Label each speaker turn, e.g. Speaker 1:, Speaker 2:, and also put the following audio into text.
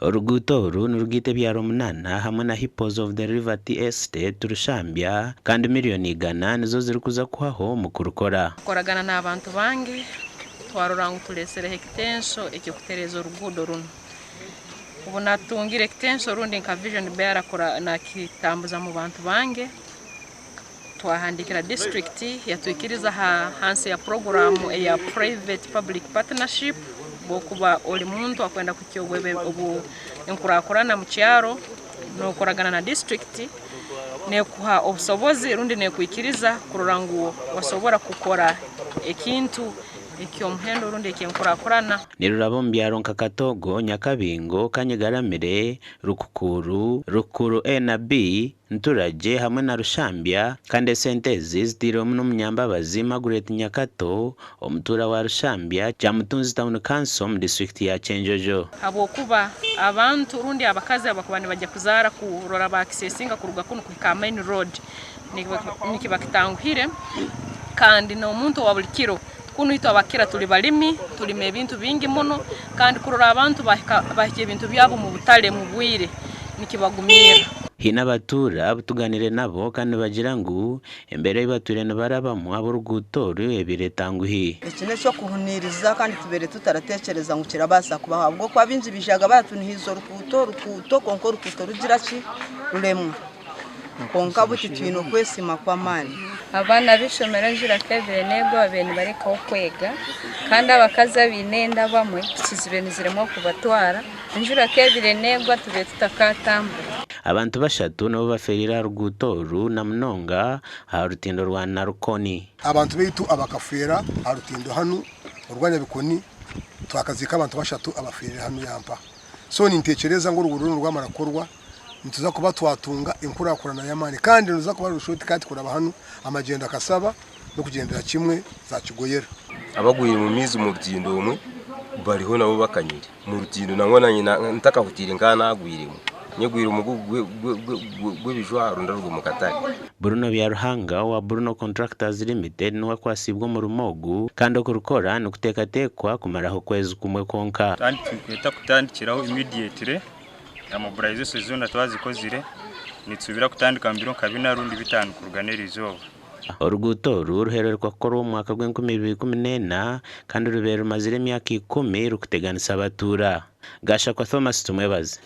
Speaker 1: Oruguuto oru nirugaita ebyaro munaana hamwe na Hippos of the River Tea Estate, Rushambya kandi miriyoni igana nizo zirikuza kuhwaho omu kurukora.
Speaker 2: Kukoragana n'abantu bange, twarora ngu tulesereho ekitenso eky'okutereeza oruguudo runu. Obu natungire ekitenso rundi nka Vision Bearer nakitambuza mu bantu bange, twahandiikira disiturikiti yatwikiriza hansi ya puroguraamu eya Private Public Partnership bw'okuba ori muntu akwenda kuhikya enkurakurana mu kyaro n'okoragana na disiturikiti nekuha obusobozi rundi nekwikiriza kurora ngu wasobora kukora ekintu eky'omuhendo rundi eky'enkurakurana.
Speaker 1: Niruraba omu byaro nka Katogo, Nyakabingo, Kanyigaramire, Rukukuru, Rukukuru A na B, Nturagye hamwe na Rushambya kandi esente ezi ziteirwemu n'omunyambabazi Margaret Nyakato omutuura wa Rushambya, Kyamutunzi Town Council omu disiturikiti ya Kyenjojo.
Speaker 2: Habwokuba abantu rundi abakazi abakuba nibagya kuzaara kurora bakisesinga kuruga kunu kuhika aha main road nikiba kitanguhire kandi n'omuntu owa buli kiro kunu itwe abakira tuli balimi tulima ebintu bingi muno kandi kurora abantu bahikya ebintu byabo omu butale mu bwire nikibagumirra.
Speaker 1: Haine abatuura abu tuganire nabo kandi nibagira ngu embeera ei batwire nibarabamu ahabw'oruguuto oru ebaire etanguhi.
Speaker 3: Eki n'eky'okuhuniiriza kandi tubaire tutaratekyereza ngu kirabaasa kubaho ahabw'okuba baingi baijaga baratunihiiza orukuuto orukuuto kwonka orukuuto rugira ki? Ruremwa. Kwonka buti twine okwesiima kw'amaani.
Speaker 4: Abaana b'eishomero enjura ku ebaire neegwa babaire nibarekaho kwega kandi abakazi abaine enda abamwe piki zibaire niziremwa kubatwara, enjura ku ebaire neegwa tubaire tutakatambura.
Speaker 1: Abantu bashatu nibo bafeereire aha ruguuto oru na munonga aha rutindo rwa Narukoni.
Speaker 5: Abantu baitu abakafeera aha rutindo hanu orwa Nyabikoni twakaziika abantu bashatu abafeerire hanu yampa. So nintekyereza ngu oruguudo runu rwamara kukorwa nituza kuba twatunga enkurakurana y'amaani kandi niruza kuba ruri short cut kuraba hanu amagyenda Kasaba n'okugyendera kimwe za Kigoyera.
Speaker 6: Abagwire omu maizi omu rutindo omwe bariho nabo bakanyire omu rutindo nangwa nanye ntakahutiire nkaba nagwiremu nyegwire omugugu gw'ebijwaro ndaruga omu katare.
Speaker 1: Bruno Byaruhanga owa Bruno Contractors Limited niwe akwatsiibwe omurimo ogu kandi okurukora nikuteekateekwa kumaraho okwezi kumwe kwonka.
Speaker 7: Kandi turikwenda kutandikiraho immediately. Mobilization zoona twazikozire, nitusuubira kutandika omu biro nka bina rundi bitaano kuruga n'erizooba.
Speaker 1: Oruguuto oru ruhereruka kukorwa omu mwaka gw'enkumi ibiri ikumi n'ena kandi rubaire rumazire emyaka ikumi rurikuteganisa abatuura. Gashakwa Thomas Tumwebaze.